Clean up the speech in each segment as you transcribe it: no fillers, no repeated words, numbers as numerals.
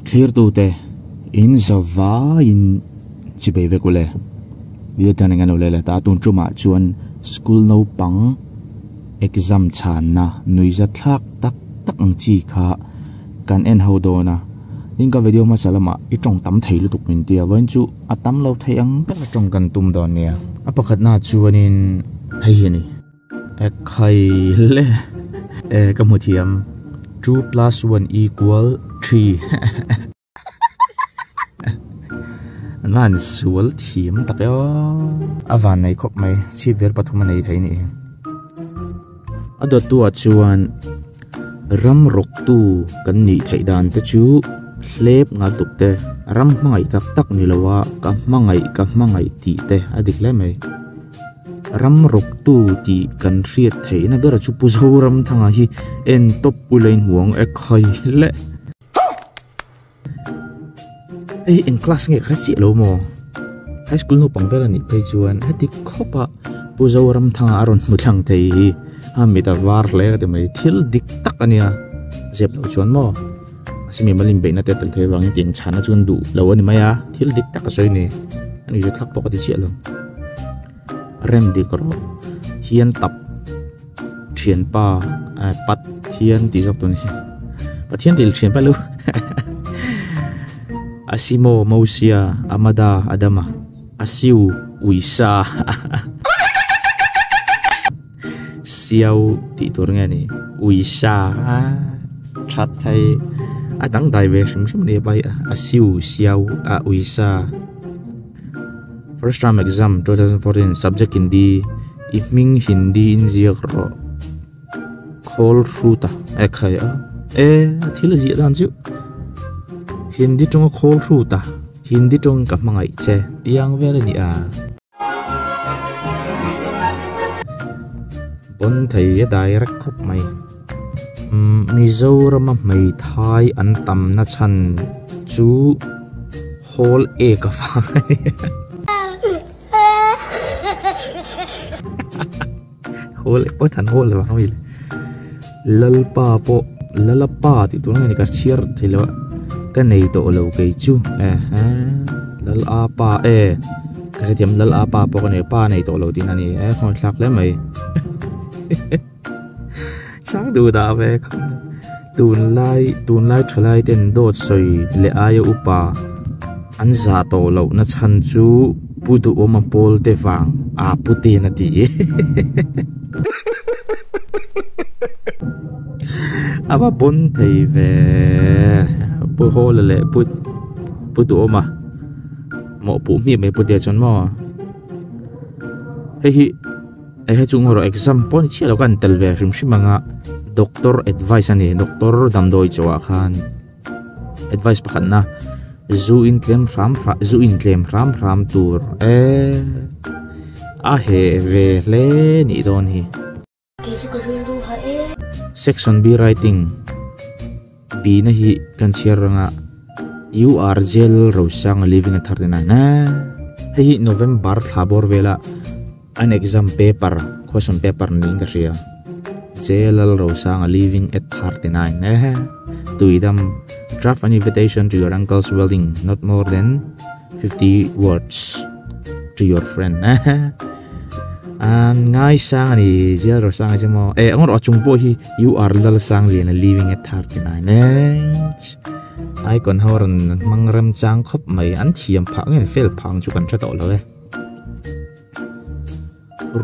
Thlirtute in zavaiin chibei vek ule. Video tan eng an lo leh leh ta a, tun tumah chuan school naupang exam chhanna nuihza thlak tak tak ang chi kha kan en ho dawn a. Tin ka video hmasa lamah i tawng tam thei lutuk min tia vawiin chu a tam lo thei ang ber a tawng kan tum dawn nia. A pakhatna chuanin hei hi a ni. Ekhai hle e ka hmu thiam 2 plus 1 equal 3 an va han sual thiam tak e aw a van nei khawp mai chhip ver pathum a nei thei ni a dawttu ah chuan ram rawk tu kan nih theih dan te chu hlep ngal tuk te ram hmangaih tak tak ni lo a ka hmangaih ka hmangaih tih te a dik hle mai. Ram rawktu tih kan hriat theihna ber chu Pu Zoramthanga hi en tawp ula in huang e khai le. Hei eng class nge ka hre chiah lo maw? High school naupang vel a nih phei chuan heti khawp a Pu Zoramthanga a rawn hmu thlang thei hi a mit a var hle ka ti mai. Thil dik tak a nia zep loh chuan maw? Mahse mi mal inbeihna te tel thei avangin tiang chhana chu an duh lo a ni mai a, thil dik tak a sawi ni. A ni thlak pawh ka ti chiah lo. Rem dik rawh hian tap thianpa pat thian tih zawk tur a ni. Pathian tih thianpa lo Asimo Mosia Amada Adama Asiu Uisa Siau tih tur nge ni Uisa a that thei a dangdai ve hrim hrim a ni pai a Siu Siau a Uisa First term exam 2014 subject Hindi i hming Hindi in ziak rawh Khawl hruta e khai a e a thil a ziah dan chu Hindi tawnga khawl hruta Hindi tawng ka hmangaih che tiang vel a ni a. Pawn thei a direct khawp mai. Mizorama hmeithai an tamna chhan chu Hall A ka vang a ni. Hall A pawh than hall vang a mi le. Lalpa pawh Lalapa tih tur nge ni ka chhiar thei lo a ka nei tawh lo kei chu ehe Lalapa e ka hrethiam Lalapa pawh ka nei pa nei tawh lo tihna a ni e khawngaih thlak hle mai chang duh dah ve kha tunlai tunlai thalai ten dawt sawi leh aia upa an zah tawh loh na chhan chu pu duhawma pawl te vang a pu ten a ti a va pawn thei ve pu hawla leh pu pu duhawma mawhpuh hmiah mai pu tia chuan maw hei hi. Hei chung erawh exam pawh ni chiah lo khan tel ve hrim hrim ang a doctor advice a ni doctor damdawi chawh ah khan advice pakhat na zu in tlem hram hram zu in tlem hram hram tur eee a heh ve hle nih dawn hi. Section B writing B na hi kan chhiar rang a U R Jail Rosanga living a 39 hei hi November thla bawr vela. An exam paper, question paper niin ka hria. J Lalrosanga living at 39 ehe Tuidam Draft an invitation to your uncle's wedding not more than 50 words to your friend ehe An ngaisang a ni J Lalrosanga chu maw eh angawh a chung pawh hi U R Lalsangliana living at 39 eh Icon ho rawn hmang remchang khawp mai an thiam phah nge an fel phah ang chu kan hre tawh lo e.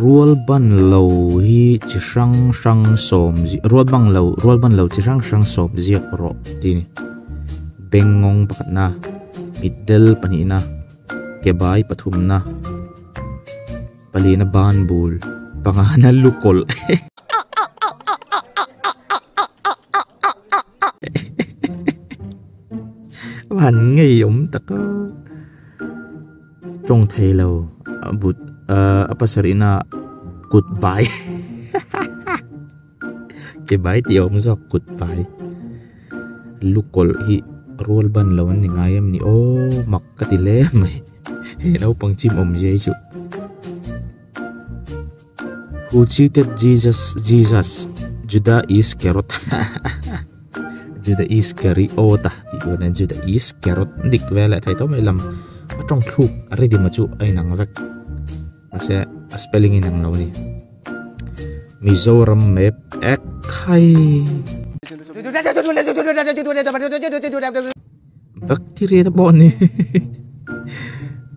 Rual ban lo hi chi hrang hrang sawm rual bang lo rual ban lo chi hrang hrang sawm ziak rawh tih a ni bengngawng pakhatna mitdel pahnihna ke bai pathumna palina ban bul pangana lukawlh. Van ngei awm tak a. Tawng thei lo a but a pasarihna kut bai ke bai tih a awm zawk kut bai lukawlh hi rual ban lo an ni ngai em ni aw mak ka ti hle mai he naupang chim awm zia hi chu who cheated Jesus Jesus Juda Iscariot Juda Iscariot a. Tih tur nen Juda Iscariot dik vel leh thei tawh mai lam a tawng thluk a rhythm a chu a inang vek mahse a spelling a inang lo a ni. Mizoram map ek khai. Bacteria te pawh a ni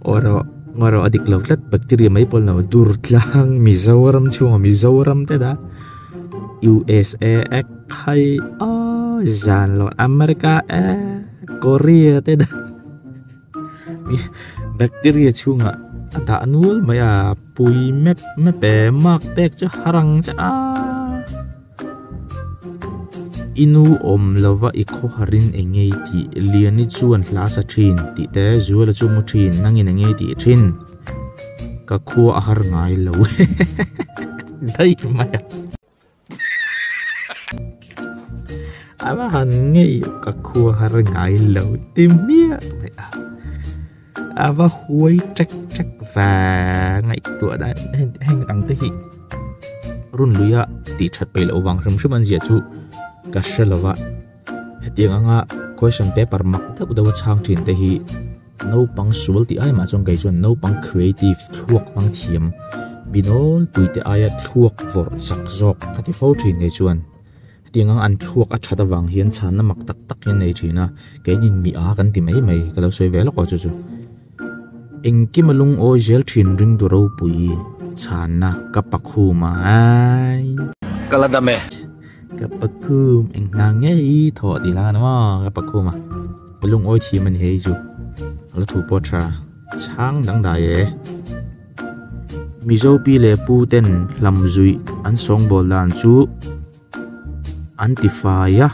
aw rawh aw rawh a dik lo tlat bacteria mai pawh a ni lo Durtlang Mizoram chhunga Mizoram te dah USA ek khai aw zan lo America ek Korea te dah bacteria chhungah a dah nual mai a pui mep mep e mark pek chu har ang che a. I nu awm lova i khawharin eng ngei tih Liani chuan hla sa thin tih te Zuala chu mu thin nangin eng ngei tih thin ka khua a har ngai lo daih mai a. A va han ngei ka khua har ngai lo ti hmiah mai a. A va huai ṭek ṭek va ngaihtuah dan heng ang te hi run luia tih ṭhat peih loh vang hrim hrim an ziah chu ka hre lo va hetiang anga question paper mak deuh deuh a chhang ṭhin te hi naupang sual tih ai mah chuan kei chuan naupang creative thluak hmang thiam mi nawlpui te aia thluak vawrh chak zawk ka ti fo ṭhin kei chuan. Hetiang ang an thluak a that avang hian chhanna mak tak tak hi an nei thin a, keinin mi a kan ti mai mai ka lo sawi ve lawk aw chu chu. Engkim a lungawi zel thin ringtu ropui chhanna ka pakhum a ai. Ka la dam e. Ka pakhum eng hna nge i thawh tih lang a ni maw ka pakhum a, ka lungawi thiam a ni hei chu a la thu pawh tha chhang dangdai e. Mizo pi leh pu ten hlam zuih an sawngbawl dan chu an ti fai a,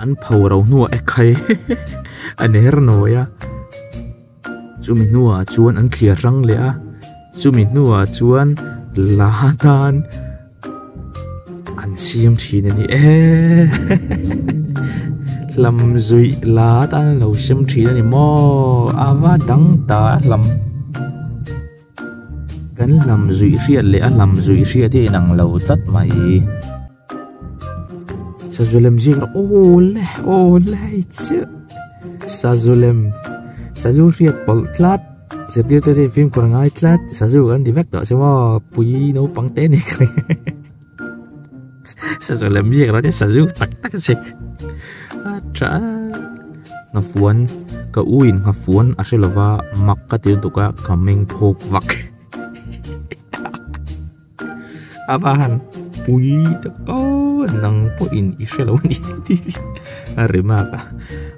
an pho ro hnuah e khai a ner nawi a, chumi hnuah chuan an thliar hrang leh a, chumi hnuah chuan la tan an siam thin a ni e hlam zuih la tan an lo siam thin a ni maw a va dang ta a hlam. Kan hlam zuih hriat leh a hlam zuih hriat hi a inang lo tlat mai. Sazulem zing rawh aw le aw le hei chiah Sazulem sazu hriat pawlh tlat zirtirtu te fimkhur a ngai tlat sazu kan ti vek tawh se maw pui naupang te ni ka ring Sazulem zing rawh te sazu tak tak a chik a tha Nghafuan ka u in nghafuan a hre lova mak ka ti lutuk a ka meng phawk vak a va han pui tak aw nang pawhin i hre lo a ni tih a remark a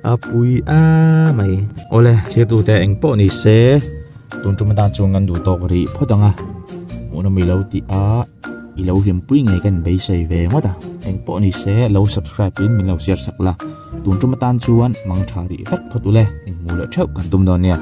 a pui a mai. Awle thirtute eng pawh ni se tun tum atan chuan kan duh tawk rih phawt ang a hmuh nawm i lo tih a. I lo hlimpui ngei kan beisei ve ngawt a, engpawh ni se lo subscribe in min lo share sak la, tun tum atan chuan mang tha rih vek phawt ule, inhmuh leh theuh kan tum dawn nia.